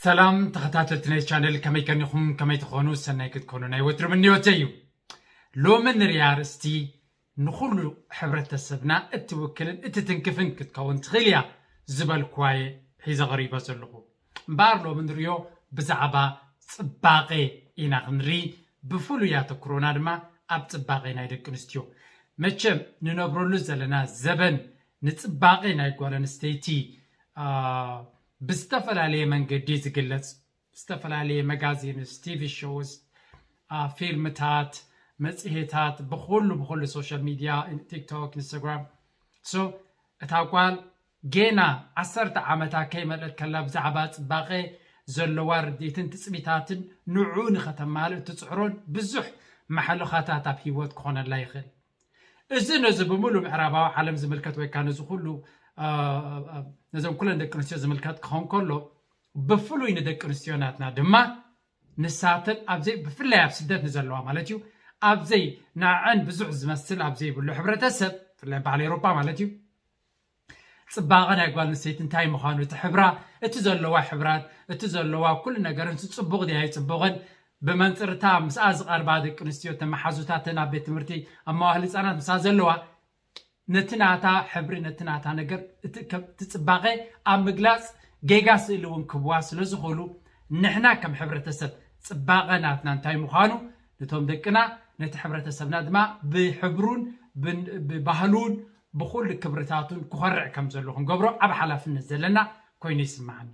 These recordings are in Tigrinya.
ሰላም ተኸታተልቲ ናይ ቻነል፣ ከመይ ከኒኹም? ከመይ ትኾኑ? ሰናይ ክትኮኑ ናይ ወትሩ ምንዮተይ እዩ። ሎሚ ንሪኣ ኣርእስቲ ንኹሉ ሕብረተሰብና እትውክልን እትትንክፍን ክትከውን ትኽእል እያ ዝበልኩዋየ ሒዘ ቐሪበ ዘለኹ። እምበኣር ሎሚ ንሪኦ ብዛዕባ ጽባቐ ኢና ክንርኢ፣ ብፍሉይ ኣተኩሮና ድማ ኣብ ጽባቐ ናይ ደቂ ኣንስትዮ። መቸም ንነብረሉ ዘለና ዘበን ንጽባቐ ናይ ጓል ኣንስተይቲ ብዝተፈላለየ መንገዲ ዝግለጽ፣ ዝተፈላለየ መጋዚንስ፣ ቲቪ ሾውስ፣ ፊልምታት፣ መጽሔታት፣ ብኹሉ ብኹሉ ሶሻል ሚድያ፣ ቲክቶክ፣ ኢንስታግራም። ሶ እታ ጓል ጌና ዓሰርተ ዓመታ ከይመልአት ከላ ብዛዕባ ጽባቐ ዘለዋ ርድኢትን ትጽቢታትን ንዕኡ ንኸተማልእ እትጽዕሮን ብዙሕ ማሕለኻታት ኣብ ህይወት ክኾነላ ይኽእል። እዚ ነዚ ብምሉእ ምዕራባዊ ዓለም ዝምልከት ወይ ከዓ ነዚ ኩሉ ነዞም ኩለን ደቂ ኣንስትዮ ዝምልከት ክኸውን ከሎ፣ ብፍሉይ ንደቂ ኣንስትዮ ናትና ድማ ንሳተን ኣብዘይ ብፍላይ ኣብ ስደት ንዘለዋ ማለት እዩ ኣብዘይ ንዐን ብዙሕ ዝመስል ኣብ ዘይብሉ ሕብረተሰብ፣ ብፍላይ በዓል ኤውሮጳ ማለት እዩ፣ ጽባቐ ናይ ጓል ኣንስተይቲ እንታይ ምዃኑ፣ እቲ ሕብራ፣ እቲ ዘለዋ ሕብራት፣ እቲ ዘለዋ ኩሉ ነገርን ጽቡቕ ድያ ኣይጽቡቕን፣ ብመንጽርታ ምስኣ ዝቐርባ ደቂ ኣንስትዮ፣ እተን መሓዙታተን ኣብ ቤት ትምህርቲ፣ ኣብ መዋህል ህጻናት ምስኣ ዘለዋ፣ ነቲ ናታ ሕብሪ፣ ነቲ ናታ ነገር፣ እቲ ጽባቐ ኣብ ምግላጽ ጌጋ ስእሊ እውን ክህብዋ ስለ ዝኽእሉ፣ ንሕና ከም ሕብረተሰብ ጽባቐ ናትና እንታይ ምዃኑ፣ ነቶም ደቅና፣ ነቲ ሕብረተሰብና ድማ ብሕብሩን ብባህሉን ብኹሉ ክብርታቱን ክኾርዕ ከም ዘሎ ክንገብሮ ዓብ ሓላፍነት ዘለና ኮይኑ ይስምዓኒ።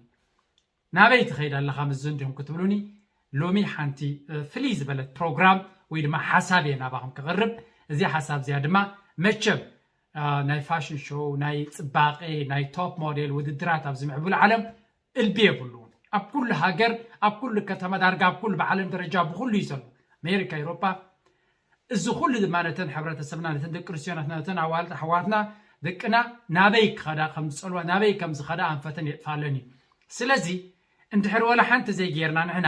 ናበይ ትኸይድ ኣለኻ ምስዚ እንዲኹም ክትብሉኒ፣ ሎሚ ሓንቲ ፍልይ ዝበለት ፕሮግራም ወይ ድማ ሓሳብ እየ ናባኹም ክቕርብ። እዚ ሓሳብ እዚኣ ድማ መቸም ናይ ፋሽን ሾው፣ ናይ ጽባቐ፣ ናይ ቶፕ ሞዴል ውድድራት ኣብ ዝምዕብሉ ዓለም እልቢ የብሉን። ኣብ ኩሉ ሃገር፣ ኣብ ኩሉ ከተማ፣ ዳርጋ ኣብ ኩሉ ብዓለም ደረጃ ብኹሉ እዩ ዘሎ። ኣሜሪካ፣ ኤውሮጳ፣ እዚ ኩሉ ድማ ነተን ሕብረተሰብና፣ ነተን ደቂ ኣንስትዮና፣ ነተን ኣዋልድ ኣሕዋትና፣ ደቅና ናበይ ክኸዳ ከም ዝጸልዋ፣ ናበይ ከም ዝኸዳ ኣንፈተን የጥፋለን እዩ። ስለዚ እንድሕር ወላ ሓንቲ ዘይጌርና ንሕና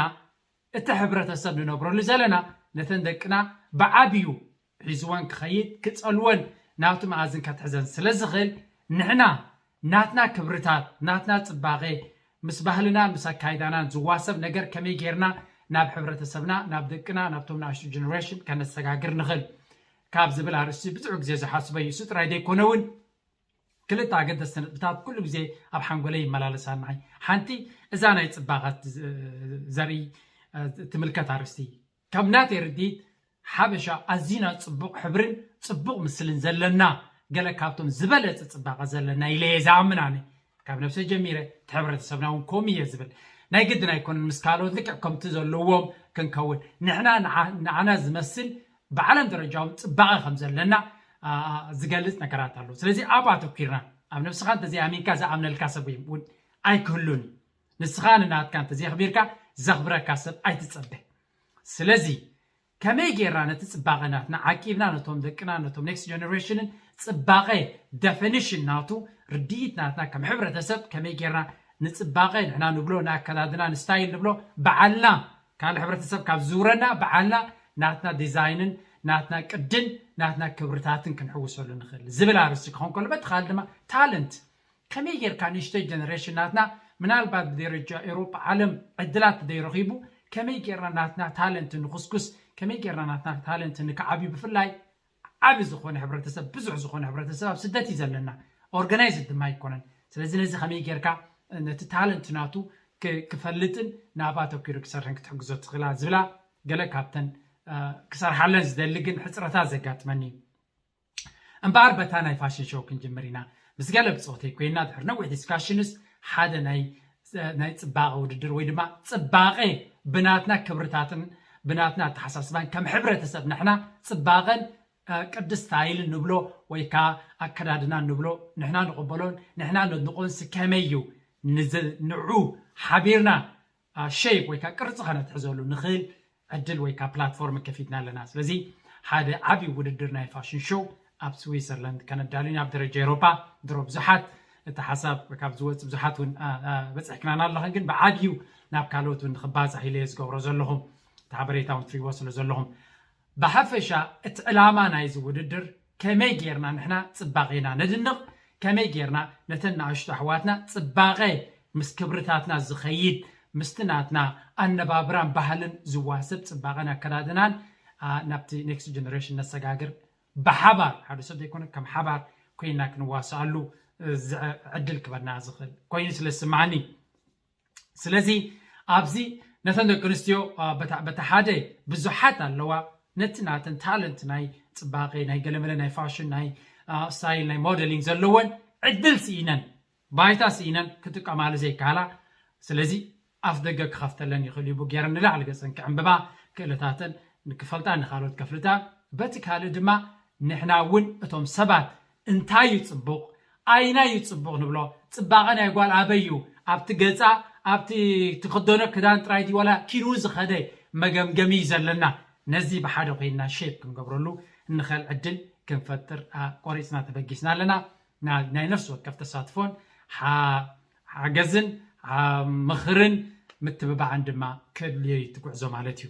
እቲ ሕብረተሰብ ንነብረሉ ዘለና ነተን ደቅና ብዓብዩ ሒዝወን ክኸይድ ክጸልወን ናቱ መኣዝን ከትሕዘን ስለ ዝኽእል ንሕና ናትና ክብርታት ናትና ጽባቐ ምስ ባህልና ምስ ኣካይዳናን ዝዋሰብ ነገር ከመይ ጌርና ናብ ሕብረተሰብና ናብ ደቅና ናብቶም ንኣሽቱ ጀነሬሽን ከነሰጋግር ንኽእል ካብ ዝብል ኣርእስቲ ብዙሕ ግዜ ዝሓስበ እዩ። እሱ ጥራይ ዘይኮነ እውን ክልተ ኣገደስቲ ነጥብታት ኩሉ ግዜ ኣብ ሓንጎለይ ይመላለሳ ኣለሓይ። ሓንቲ እዛ ናይ ጽባቐ ዘርኢ ትምልከት ኣርእስቲ። ከም ናተይ ርድኢት ሓበሻ ኣዚና ጽቡቕ ሕብርን ጽቡቕ ምስልን ዘለና፣ ገለ ካብቶም ዝበለጸ ጽባቐ ዘለና ኢለ እየ ዝኣምን ኣነ። ካብ ነብሰይ ጀሚረ እቲ ሕብረተሰብና እውን ከምኡ እየ ዝብል። ናይ ግድን ኣይኮነን ምስ ካልኦት ልክዕ ከምቲ ዘለዎም ክንከውን። ንሕና ንዓና ዝመስል ብዓለም ደረጃ እውን ጽባቐ ከም ዘለና ዝገልጽ ነገራት ኣሎ። ስለዚ ኣብ ኣተኲርና ኣብ ነብስኻ እንተዘይኣሚንካ ዝኣምነልካ ሰብ እውን ኣይክህሉን እዩ። ንስኻ ንናትካ እንተዘየኽቢርካ ዘኽብረካ ሰብ ኣይትጸበ። ስለዚ ከመይ ጌርና ነቲ ጽባቐ ናትና ዓቂብና ነቶም ደቅና ነቶም ኔክስት ጀነሬሽንን ጽባቐ ደፊኒሽን ናቱ ርድኢት ናትና ከም ሕብረተሰብ ከመይ ጌርና ንጽባቐ ንሕና ንብሎ ንኣከዳድና ንስታይል ንብሎ ብዓልና ካልእ ሕብረተሰብ ካብ ዝውረና ብዓልና ናትና ዲዛይንን ናትና ቅድን ናትና ክብርታትን ክንሕውሰሉ ንኽእል ዝብል ኣርእስቲ ክኸውን ከሎ በቲ ካልእ ድማ ታለንት ከመይ ጌርካ ንእሽተይ ጀነሬሽን ናትና ምናልባት ብደረጃ ኤውሮጳ ዓለም ዕድላት ዘይረኺቡ ከመይ ጌርና ናትና ታለንት ንኹስኩስ ከመይ ጌርና ናትና ታለንት ንክዓብዩ ብፍላይ ዓቢ ዝኾነ ሕብረተሰብ ብዙሕ ዝኾነ ሕብረተሰብ ኣብ ስደት እዩ ዘለና ኦርጋናይዝድ ድማ ኣይኮነን ስለዚ ነዚ ከመይ ጌርካ ነቲ ታለንት ናቱ ክፈልጥን ናብ ኣተኪሩ ክሰርሕን ክትሕግዞ ትኽእላ ዝብላ ገለ ካብተን ክሰርሓለን ዝደሊ ግን ሕፅረታት ዘጋጥመኒ እዩ እምበኣር በታ ናይ ፋሽን ሾው ክንጅምር ኢና ምስ ገለ ብፆተይ ኮይና ድሕሪ ነዊሕ ዲስካሽንስ ሓደ ናይ ናይ ፅባቐ ውድድር ወይ ድማ ፅባቐ ብናትና ክብርታትን ብናትና ኣተሓሳስባን ከም ሕብረተሰብ ንሕና ፅባቐን ቅዲ ስታይል ንብሎ ወይ ከዓ ኣከዳድና ንብሎ ንሕና ንቕበሎን ንሕና ነድንቆን ስከመይ እዩ ንዑ ሓቢርና ሸይፕ ወይ ከዓ ቅርፂ ከነትሕዘሉ ንኽእል ዕድል ወይ ከዓ ፕላትፎርም ከፊትና ኣለና ስለዚ ሓደ ዓብዪ ውድድር ናይ ፋሽን ሾው ኣብ ስዊዘርላንድ ከነዳልን ኣብ ደረጃ ኤሮፓ ድሮ ብዙሓት እቲ ሓሳብ ካብ ዝወፅ ብዙሓት እውን በፅሕክናና ኣለኽን ግን ብዓብዩ ናብ ካልኦት እውን ንክባዛሕ ኢለ ዝገብሮ ዘለኹም እቲ ሓበሬታ እውን ትሪዎ ስለ ዘለኹም ብሓፈሻ እቲ ዕላማ ናይዚ ውድድር ከመይ ጌርና ንሕና ፅባቐና ነድንቕ ከመይ ጌርና ነተን ንኣሽቱ ኣሕዋትና ፅባቐ ምስ ክብርታትና ዝኸይድ ምስቲ ናትና ኣነባብራን ባህልን ዝዋሰብ ጽባቐን ኣከዳድናን ናብቲ next generation ነሰጋግር። ብሓባር ሓደ ሰብ ዘይኮነ ከም ሓባር ኮይና ክንዋሰኣሉ ዕድል ክበና ዝኽእል ኮይኑ ስለ ዝስማዓኒ። ስለዚ ኣብዚ ነተን ደቂ ኣንስትዮ በታ ሓደ ብዙሓት ኣለዋ፣ ነቲ ናተን ታለንት ናይ ጽባቐ ናይ ገለመለ ናይ ፋሽን ናይ ስታይል ናይ ሞደሊንግ ዘለወን ዕድል ስኢነን ባይታ ስኢነን ክጥቀማሉ ዘይከኣላ። ስለዚ ኣፍ ደገ ክኸፍተለን ይኽእል እዩ። ብጌረን ንላዕሊ ገጸን ክዕንብባ ክእለታተን ንክፈልጣ ንካልኦት ከፍልጣ። በቲ ካልእ ድማ ንሕና እውን እቶም ሰባት እንታይ እዩ ጽቡቕ ኣይናይ እዩ ጽቡቕ ንብሎ። ጽባቐ ናይ ጓል ኣበይ እዩ? ኣብቲ ገጻ ኣብቲ ትኽደኖ ክዳን ጥራይ ድዩ ዋላ ኪኑ ዝኸደ መገምገሚ እዩ ዘለና። ነዚ ብሓደ ኮይንና ሼፕ ክንገብረሉ እንኽእል ዕድል ክንፈጥር ቆሪፅና ተበጊስና ኣለና። ናይ ነፍሲ ወከፍ ተሳትፎን ሓገዝን ምኽርን ምትብባዕን ድማ ክድልዮ እዩ ትጉዕዞ ማለት እዩ።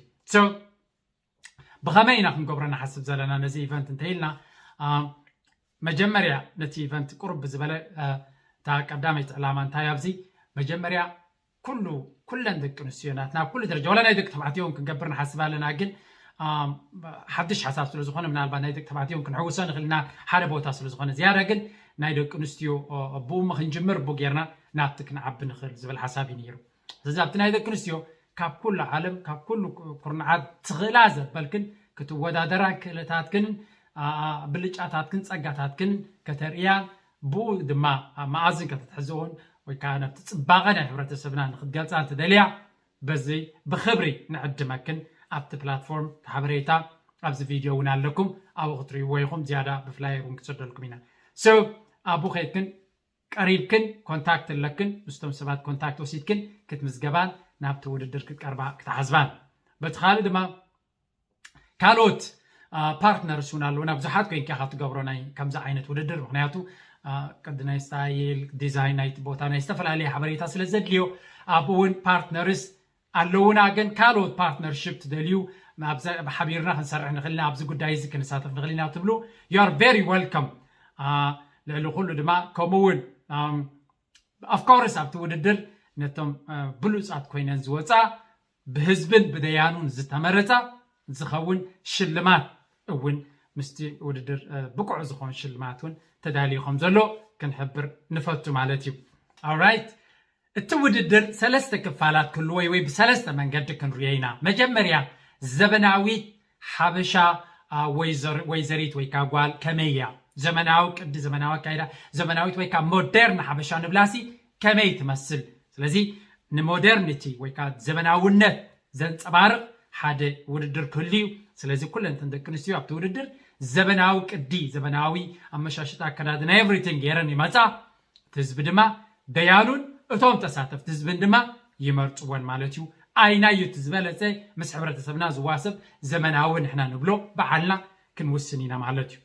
ብኸመይ ኢና ክንገብሮ ንሓስብ ዘለና ነዚ ኢቨንት እንተኢልና፣ መጀመርያ ነቲ ኢቨንት ቁሩብ ብዝበለ እታ ቀዳመይቲ ዕላማ እንታይ ኣብዚ መጀመርያ ኩሉ ኩለን ደቂ ኣንስትዮ ናትና ኣብ ኩሉ ደረጃ ዋላ ናይ ደቂ ተባዕትዮ እውን ክንገብር ንሓስብ ኣለና። ግን ሓድሽ ሓሳብ ስለ ዝኾነ ምናልባት ናይ ደቂ ተባዕትዮ እውን ክንሕውሶ ንኽእል ኢና ሓደ ቦታ ስለ ዝኾነ ዝያዳ ግን ናይ ደቂ ኣንስትዮ ብኡ እሞ ክንጅምር ብኡ ጌርና ናብቲ ክንዓቢ ንኽእል ዝብል ሓሳብ እዩ ነይሩ። ስለዚ ኣብቲ ናይ ደቂ ኣንስትዮ ካብ ኩሉ ዓለም ካብ ኩሉ ኩርናዓት ትኽእላ ዘበልክን ክትወዳደራን ክእለታትክንን ብልጫታትክን ጸጋታትክንን ከተርእያን ብኡ ድማ ኣብ መኣዝን ከተትሕዝኦን ወይ ከዓ ነቲ ጽባቐ ናይ ሕብረተሰብና ንክትገልጻ እንትደልያ በዚ ብክብሪ ንዕድመክን ኣብቲ ፕላትፎርም ሓበሬታ ኣብዚ ቪድዮ እውን ኣለኩም ኣብኡ ክትርእይዎ ኢኹም ዝያዳ ብፍላየር እውን ክሰደልኩም ኢና። So ኣብኡ ከይድክን ቀሪብክን ኮንታክት ኣለክን ምስቶም ሰባት ኮንታክት ወሲድክን ክትምዝገባን ናብቲ ውድድር ክትቀርባ ክትሓዝባን በቲ ካልእ ድማ ካልኦት ፓርትነርስ እውን ኣለውና ብዙሓት ኮይንካ ኢኻ ትገብሮ ናይ ከምዚ ዓይነት ውድድር ምክንያቱ ቅዲ ናይ ስታይል ዲዛይን ናይቲ ቦታ ናይ ዝተፈላለየ ሓበሬታ ስለ ዘድልዮ ኣብኡ እውን ፓርትነርስ ኣለውና ግን ካልኦት ፓርትነርሽፕ ትደልዩ ሓቢርና ክንሰርሕ ንኽእል ኢና ኣብዚ ጉዳይ እዚ ክንሳተፍ ንኽእል ኢና ትብሉ you are very welcome። ልዕሊ ኩሉ ድማ ከምኡ እውን of course ኣብቲ ውድድር ነቶም ብሉፃት ኮይነን ዝወፃ ብህዝብን ብደያኑን ዝተመረፃ ዝኸውን ሽልማት እውን ምስቲ ውድድር ብቁዕ ዝኾን ሽልማት እውን ተዳልዩ ከም ዘሎ ክንሕብር ንፈቱ ማለት እዩ። Alright እቲ ውድድር ሰለስተ ክፋላት ክህልዎ ወይ ብሰለስተ መንገዲ ክንሪኦ ኢና። መጀመርያ ዘበናዊት ሓበሻ ወይዘሪት ወይ ከዓ ጓል ከመይ እያ ዘመናዊ ቅዲ ዘመናዊ ኣካይዳ ዘመናዊት ወይ ከዓ ሞደርን ሓበሻ ንብላሲ ከመይ ትመስል? ስለዚ ንሞደርኒቲ ወይ ከዓ ዘመናውነት ዘንፀባርቕ ሓደ ውድድር ክህሉ እዩ። ስለዚ ኩለንተን ደቂ ኣንስትዮ ኣብቲ ውድድር ዘበናዊ ቅዲ ዘበናዊ ኣመሻሽጣ ኣከዳድና ኤቭሪቲንግ ገይረን ይመፃ። እቲ ህዝቢ ድማ ደያኑን እቶም ተሳተፍቲ ህዝብን ድማ ይመርፅወን ማለት እዩ። ኣይናዩ እቲ ዝበለፀ ምስ ሕብረተሰብና ዝዋሰብ ዘመናዊ ንሕና ንብሎ በዓልና ክንውስን ኢና ማለት እዩ።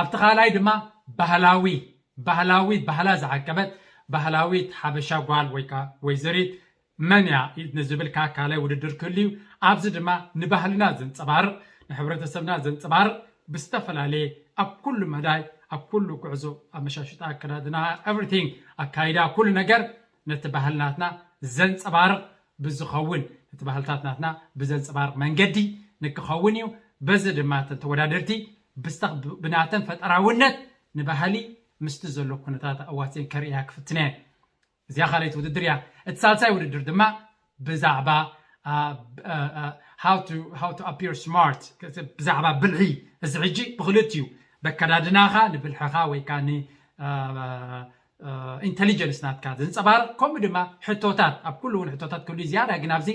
ኣብቲ ካልኣይ ድማ ባህላዊ ባህላዊ ባህላ ዝዓቀበት ባህላዊት ሓበሻ ጓል ወይ ከዓ ወይዘሪት መን እያ ንዝብል ከዓ ካልኣይ ውድድር ክህሉ እዩ። ኣብዚ ድማ ንባህልና ዘንፀባርቕ ንሕብረተሰብና ዘንፀባርቕ ብዝተፈላለየ ኣብ ኩሉ መዳይ ኣብ ኩሉ ጉዕዞ ኣመሻሽጣ ኣከዳድና ኤቭሪቲንግ ኣካይዳ ኩሉ ነገር ነቲ ባህልናትና ዘንፀባርቕ ብዝኸውን ነቲ ባህልታት ናትና ብዘንፀባርቕ መንገዲ ንክኸውን እዩ። በዚ ድማ እተን ተወዳደርቲ ብናተን ፈጠራውነት ንባህሊ ምስቲ ዘሎ ኩነታት ኣዋፅን ከርእያ ክፍትነ እዚኣ ካልኣይቲ ውድድር እያ። እቲ ሳልሳይ ውድድር ድማ ብዛዕባ how to appear smart ብዛዕባ ብልሒ እዚ ሕጂ ብክልት እዩ በከዳድናኻ ንብልሕኻ ወይ ከዓ ኢንቴሊጀንስ ናትካ ዘንፀባርቕ ከምኡ ድማ ሕቶታት ኣብ ኩሉ እውን ሕቶታት ክህሉ ዝያዳ ግን ኣብዚ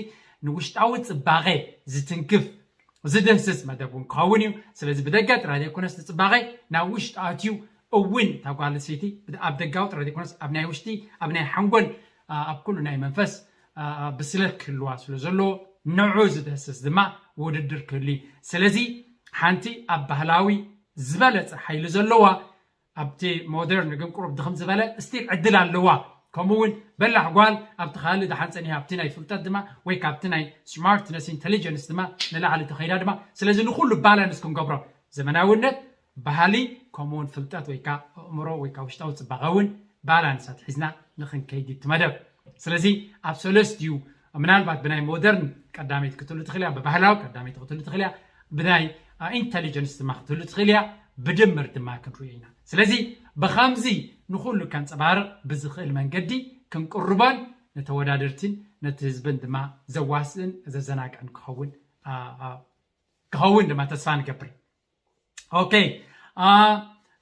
ንውሽጣዊ ፅባቐ ዝትንክፍ ዝድህስስ መደብ እውን ክኸውን እዩ። ስለዚ ብደገ ጥራይ ዘይኮነስ ንፅባቐ ናብ ውሽጢ ኣትዩ እውን እታ ጓል ኣንስተይቲ ኣብ ደጋዊ ጥራይ ዘይኮነስ ኣብ ናይ ውሽጢ ኣብ ናይ ሓንጎል ኣብ ኩሉ ናይ መንፈስ ብስለት ክህልዋ ስለ ዘለዎ ንዑ ዝድህስስ ድማ ውድድር ክህሉ እዩ። ስለዚ ሓንቲ ኣብ ባህላዊ ዝበለፀ ሓይሊ ዘለዋ ኣብቲ ሞደርን ግን ቁሩብ ድኽም ዝበለ ስቲል ዕድል ኣለዋ። ከምኡ እውን በላሕ ጓል ኣብቲ ካልእ ደሓን ፀኒሃ ኣብቲ ናይ ፍልጠት ድማ ወይ ካብቲ ናይ ስማርትነስ ኢንቴሊጀንስ ድማ ንላዕሊ ተኸይዳ ድማ ስለዚ ንኩሉ ባላንስ ክንገብሮ ዘመናዊነት ባህሊ ከምኡውን ፍልጠት ወይ ከዓ ኣእምሮ ወይ ከዓ ውሽጣዊ ፅባቐ እውን ባላንስ ኣትሒዝና ንክንከይድ እዩ እቲ መደብ። ስለዚ ኣብ ሰለስቲኡ ምናልባት ብናይ ሞደርን ቀዳመይቲ ክትህሉ ትኽእል እያ፣ ብባህላዊ ቀዳመይቲ ክትህሉ ትኽእል እያ፣ ብናይ ኢንቴሊጀንስ ድማ ክትህሉ ትኽእል እያ። ብድምር ድማ ክንሪኦ ኢና። ስለዚ ብኸምዚ ንኹሉ ከንፀባርቕ ብዝኽእል መንገዲ ክንቅርቦን ንተወዳደርቲን ነቲ ህዝብን ድማ ዘዋስእን ዘዘናግዕን ክኸውን ክኸውን ድማ ተስፋ ንገብር። ኦኬ፣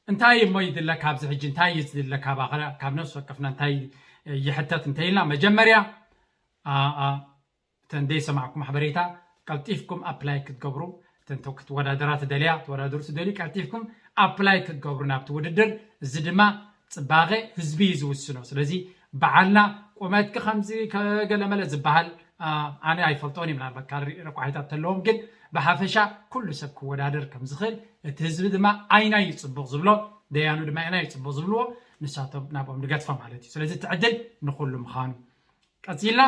እንታይ እሞ ይድለ ካብዚ ሕጂ እንታይ እዩ ዝድለ ካብ ነፍሲ ወከፍና እንታይ ይሕተት እንተኢልና፣ መጀመርያ እተን ዘይሰማዕኩም ሓበሬታ ቀልጢፍኩም ኣፕላይ ክትገብሩ፣ እተን ክትወዳደራ ትደልያ፣ ተወዳደሩ ትደልዩ ቀልጢፍኩም ኣፕላይ ክትገብሩ ናብቲ ውድድር። እዚ ድማ ፅባቐ ህዝቢ እዩ ዝውስኖ። ስለዚ በዓልና ቁመትኪ ከምዚ ከገለመለ ዝበሃል ኣነ ኣይፈልጦን እዩ። ምናልባት ካልእ ረቋሒታት ተለዎም፣ ግን ብሓፈሻ ኩሉ ሰብ ክወዳደር ከም ዝኽእል፣ እቲ ህዝቢ ድማ ኣይናይ እዩ ፅቡቕ ዝብሎ፣ ደያኑ ድማ ኣይናይ እዩ ፅቡቕ ዝብልዎ፣ ንሳቶም ናብኦም ንገድፎ ማለት እዩ። ስለዚ እቲ ዕድል ንኩሉ ምዃኑ ቀፂልና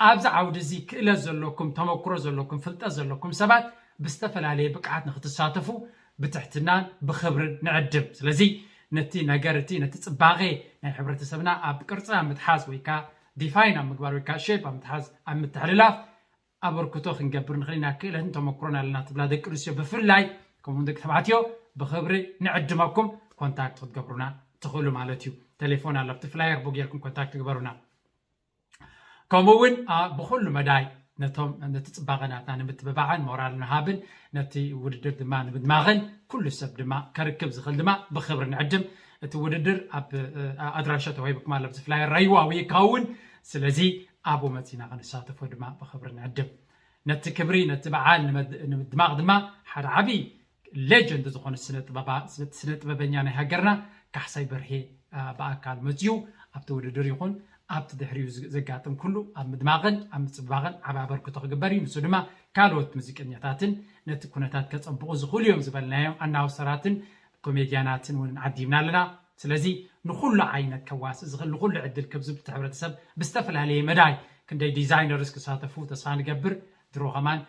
ኣብዚ ዓውዲ እዚ ክእለት ዘለኩም፣ ተመክሮ ዘለኩም፣ ፍልጠት ዘለኩም ሰባት ብዝተፈላለየ ብቅዓት ንክትሳተፉ ብትሕትናን ብክብርን ንዕድም። ስለዚ ነቲ ነገር እቲ ነቲ ፅባቐ ናይ ሕብረተሰብና ኣብ ቅርፂ ኣብ ምትሓዝ ወይ ከዓ ዲፋይን ኣብ ምግባር ወይ ከዓ ሼፕ ኣብ ምትሓዝ ኣብ ምትሕልላፍ ኣበርክቶ ክንገብር ንኽእል ኢና። ክእለትን ተመክሮን ኣለና ትብላ ደቂ ኣንስትዮ ብፍላይ ከምኡ ደቂ ተባዕትዮ ብክብሪ ንዕድመኩም ኮንታክት ክትገብሩና ትኽእሉ ማለት እዩ። ቴሌፎን ኣሎ ኣብቲ ፍላየር ብኡ ጌርኩም ኮንታክት ግበሩና። ከምኡ እውን ብኩሉ መዳይ ነቶም ነቲ ፅባቐ ናትና ንምትብባዕን ሞራል ንሃብን ነቲ ውድድር ድማ ንምድማቕን ኩሉ ሰብ ድማ ከርክብ ዝኽእል ድማ ብክብሪ ንዕድም። እቲ ውድድር ኣብ ኣድራሻ ተዋሂብኩም ኣሎ ኣብዚ ፍላየር ራይዋ ወይ ይከውን። ስለዚ ኣብኡ መፂና ክንሳተፎ ድማ ብክብሪ ንዕድም። ነቲ ክብሪ ነቲ በዓል ንምድማቕ ድማ ሓደ ዓብዪ ሌጀንድ ዝኾነ ስነ ጥበበኛ ናይ ሃገርና ካሕሳይ በርሄ ብኣካል መፅዩ ኣብቲ ውድድር ይኹን ኣብቲ ድሕሪኡ ዘጋጥም ኩሉ ኣብ ምድማቕን ኣብ ምፅብባቕን ዓብ ኣበርክቶ ክግበር እዩ። ንሱ ድማ ካልኦት ሙዚቀኛታትን ነቲ ኩነታት ከፀብቑ ዝኽእሉ እዮም ዝበልናዮም ኣናውሰራትን ኮሜድያናትን እውን ዓዲምና ኣለና። ስለዚ ንኩሉ ዓይነት ከዋስእ ዝኽእል ንኩሉ ዕድል ክብ ዝብል ሕብረተሰብ ብዝተፈላለየ መዳይ ክንደይ ዲዛይነርስ ክሳተፉ ተስፋ ንገብር። ድሮ ከማን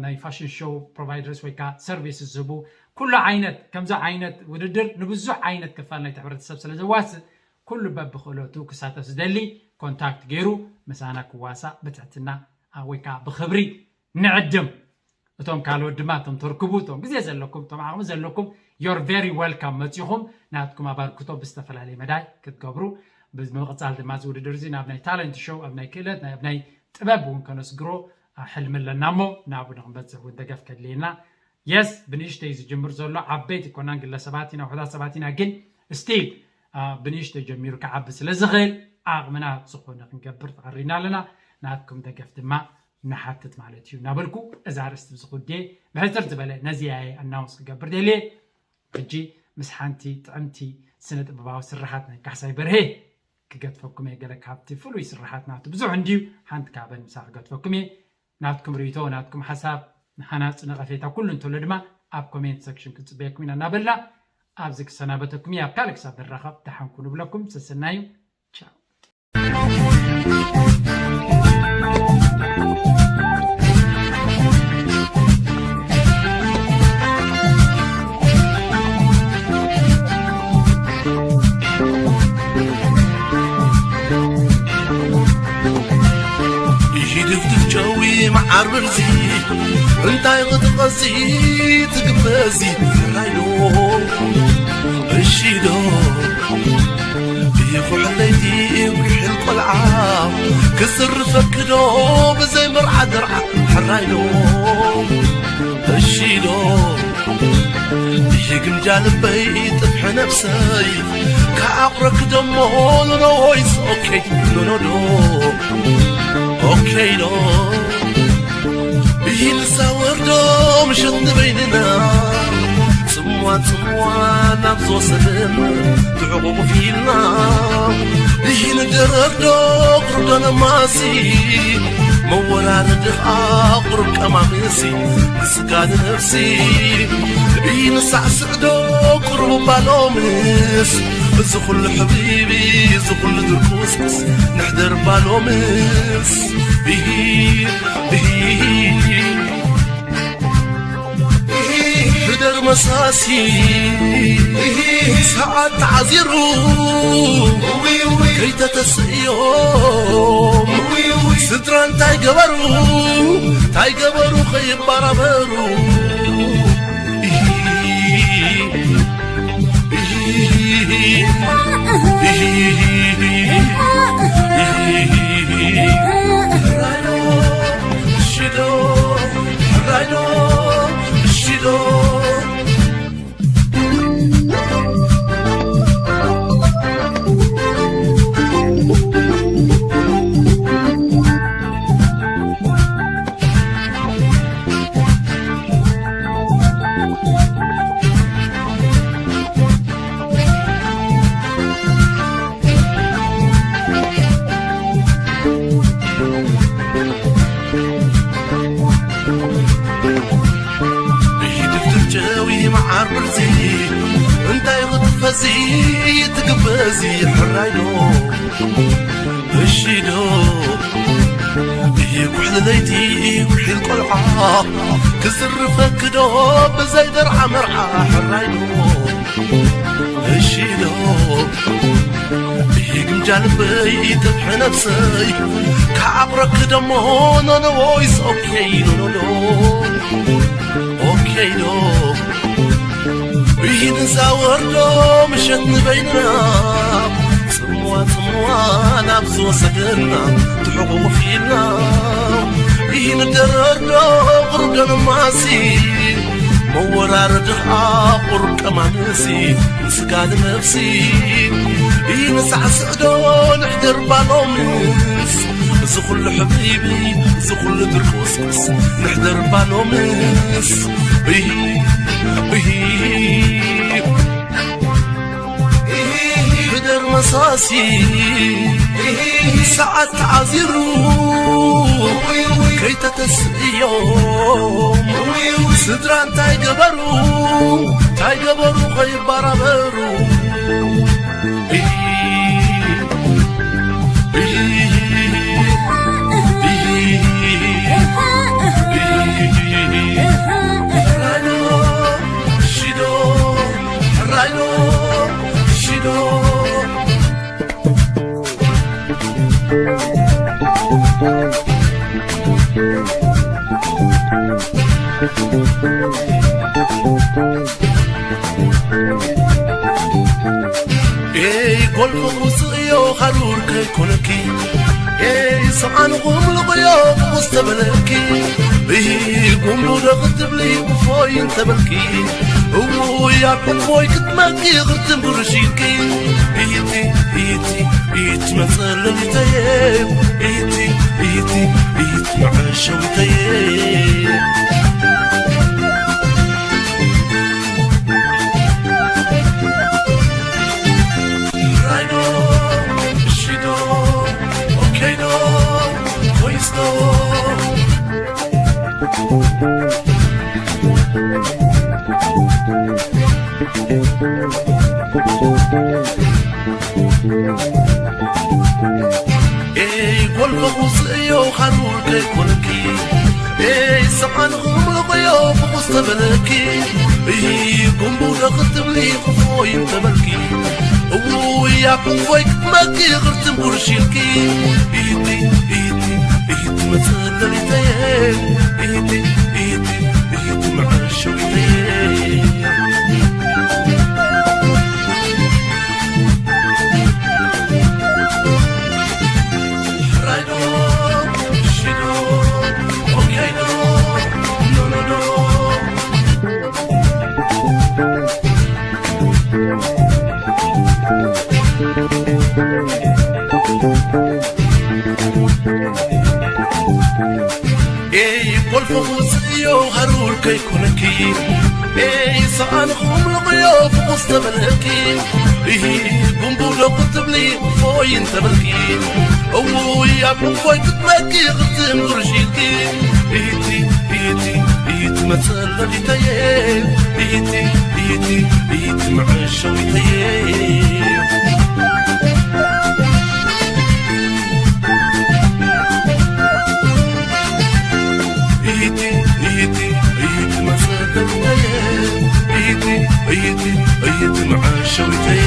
ናይ ፋሽን ሾው ፕሮቫይደርስ ወይ ከዓ ሰርቪስ ዝህቡ ኩሉ ዓይነት ከምዚ ዓይነት ውድድር ንብዙሕ ዓይነት ክፋል ናይቲ ሕብረተሰብ ስለ ዘዋስእ ኩሉ በብክእለቱ ክሳተፍ ዝደሊ ኮንታክት ገይሩ ምሳና ክዋሳእ ብትሕትና ወይ ከዓ ብክብሪ ንዕድም። እቶም ካልኦት ድማ እቶም ተርክቡ እቶም ግዜ ዘለኩም እቶም ዓቕሚ ዘለኩም you're very welcome መፂኹም ናትኩም ኣበርክቶ ብዝተፈላለየ መዳይ ክትገብሩ። ብምቕፃል ድማ እዚ ውድድር እዚ ናብ ናይ ታለንት ሾው ኣብ ናይ ክእለት ኣብ ናይ ጥበብ እውን ከነስግሮ ሕልሚ ኣለና እሞ ናብኡ ንክንበፅሕ እውን ደገፍ ከድልየና። የስ ብንእሽተይ ዝጅምር ዘሎ ዓበይቲ ኮናን ግለሰባት ኢና ውሕዳት ሰባት ኢና ግን ስቲል ብንእሽተይ ጀሚሩ ክዓቢ ስለ ዝኽእል ዓቕምና ዝኾነ ክንገብር ተቐሪና ኣለና። ናትኩም ደገፍ ድማ ንሓትት ማለት እዩ እናበልኩ እዛ ኣርእስቲ ዝኹዴ ብሕፅር ዝበለ ነዚያየ ኣናውንስ ክገብር ደልየ። ሕጂ ምስ ሓንቲ ጥዕምቲ ስነ ጥበባዊ ስርሓት ናይ ካሕሳይ በርሄ ክገድፈኩም እየ። ገለ ካብቲ ፍሉይ ስርሓት ናቱ ብዙሕ እንድዩ ሓንቲ ካብን ምሳ ክገድፈኩም እየ። ናትኩም ርእይቶ ናትኩም ሓሳብ ሃናፂ ነቐፌታ ኩሉ እንተሎ ድማ ኣብ ኮሜንት ሰክሽን ክንፅበየኩም ኢና እናበልና ኣብዚ ክሰናበተኩም እየ። ኣብ ካልእ ክሳብ ንራኸብ ደሓንኩ ንብለኩም ሰሰናዩ። ይሂድፍድፍ ጨዊ መዓር ብርዚ እንታይ ክትቐሲ ትግበዚ ራይዶ እሺዶ ይኹሕለይቲ ይጉሕል ቆልዓ ክስርፈክዶ ብዘይ መርዓ ድርዓ ሕራይዶ እሺዶ ይግምጃ ልበይ ጥፍሒ ነብሰይ ከኣቑረክ ደሞ ኖኖ ወይስ ኦኬ ኖኖዶ ኦኬዶ ይንሳ ወርዶ ምሸት ንበይንና ጽምዋ ጽምዋ ናብ ዝወሰደን ትዕቑቑፍ ኢልና ይንደረርዶ ቁርዶ ነማሲ መወራረዲ ኸኣ ቁሩብ ቀማምሲ ንስጋ ንነፍሲ ይንሳዕስዕዶ ቁሩብ ባሎምስ እዚ ኩሉ ሕብሪቢ እዚ ኩሉ ድርቁስቅስ ንሕደር ባሎምስ ብሂር ብሂር ብሂር መሳሲ ሰዓት ተዓዚሩ ከይተተስእዮም ስድራ እንታይ ገበሩ እንታይ ገበሩ ከይባራበሩ ይድፍትጨዊ መዓር ብርዚ እንታይ ክትፈዚ ትግበዚ ሕራይዶ እሺዶ ይጉሕል ለይቲ ይጉሒል ቆልዓ ክዝርፈክዶ ብዘይ ደርዓ መርዓ ሕራይዶ እሺዶ ይግምጃ ልበይ ተብሐ ነፍሰይ ከዓቕረክ ደሞ ኖኖ ወይስ ኦኬይ ኖኖዶ ኦኬይ ዶ ይህን ዛወርዶ ምሸት ንበይንና ጽምዋ ጽምዋ ናብ ዝወሰደና ትሕቑቑፍ ኢልና ይህን ደረርዶ ቁርደን ማሲ መወራረዲ ኸዓ ቁርብ ቀማምሲ ንስጋ ንነፍሲ ይንሳዕስዕዶ ንሕደር ባሎምስ እዚ ኩሉ ሕብይብይ እዚ ኩሉ ድርቁስቁስ ንሕደር ባሎምስ እሂ እሂ ሕደር መሳሲ ሰዓት ተዓዚሩ ከይተተስእዮም ስድራ እንታይ ገበሩ እንታይ ገበሩ ከይባራበሩ ኤይ ጎልፎ ውፅእዮ ሃሩር ከይኮነኪ ኤይ ሰዓንኹም ልቕዮ ቁስ ተበለኪ እሂ ጉንቡዶ ክትብሊ እፎይ እንተበልኪ እውይ ኣብ ሕፎይ ክትመኪ ክርትን ብርሽልኪ ኢቲ ኢቲ ኢት መጸለሊተየ ኢቲ ኢቲ ኢት መዐሸዊተየ ኤይ ጎልፎ ውፅእዮ ሃሩር ከይኮነኪ ኤይ ሰቓንኹም ልቕዮ ፍቑስ ተበለኪ እይ ጉንቡዶ ክትብሊ ክፎይ እንተበልኪ እውይ ኣብ ክፎይ ክትመኪ ክርትም ጉርሺልኪ ኢቲ ኢቲ ኢቲ መፅለሊተየ ኢቲ ኢቲ ኢቲ መዐሸዊተየ ኤይ ጎልፎ ውፅእዮ ሃሩር ከይኮነኪ ኤይ ሰኣንኹም ልቕዮ ፍቑስ ተበለኪ እሂ ጉንቡዶ ክትብሊ እፎይ እንተበልኪ እውይ ኣብ እፎይ ክትመኪ ክርትም ጉርሺልኪ ኢቲ ኢቲ ኢቲ መጸለሊተየ ኢቲ ኢቲ ኢቲ መዐሸዊተየ ኢቲ ኢቲ ኢቲ መጸለሊተየ እይቲ እይቲ እይቲ መዓሸዊተይ